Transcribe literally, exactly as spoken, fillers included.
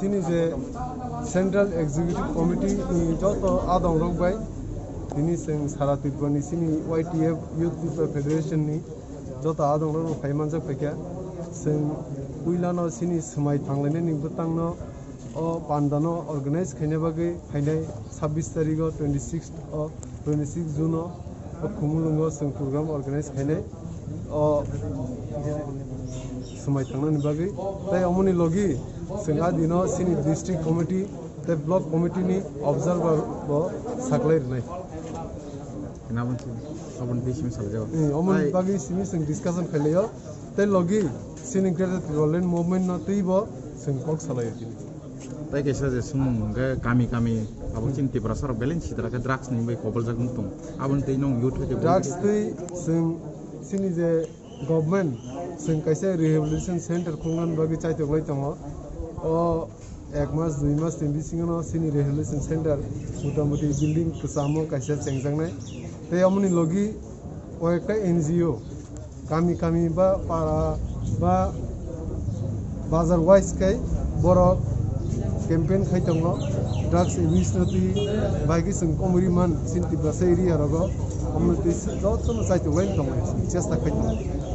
Chini je Central Executive Committee ni joto adong rok bai, tini chwng sara Tripura ni chini Y T F, Youth Tripura Federation ni joto adong rok no phai manjak phaikha. Chwng puila no chini swmai thanglainani bwtang no o panda no organize khaina bagwi phainai sabbish tarikh o, twenty six o, twenty six June o, o Khumulwng o chwng program organize khainai o swmai thangnani bagwi. Tai omoni logi chwng a dino chini district committee tai block committee ni observer bo saklai rwnai. Nabon si, abon di simi saljago. Eh, omoni Tai- bagwi simi chwng discussion khailai o. Tai logi chini Greater Tipraland movement no twi bo chwng kok salai o chini. Tai kaisa je sumung hwnkhe kami kami abo chini Tiprasa rok belai sitra khe drugs ni bai koboljak wng tong. Aboni twi nong youth hai khe Drugs twi chwng chini je government chwng kaisa rehabilitation center khulna bagwi chaitok lai tongo. O ek mas, dui mas ni bisingo no chini rehabilitation center mota moti building kwchamo kaisa chengjaknai. Tai amoni logi o ekta N G O kami kami ba para ba bazar wise kai borok campaign khai tongo, drugs abuse no twi bai khe chwng komori man chini Tiprasa area rogo, omo twi jotono chaitok lai tongo, chesta khai tongo.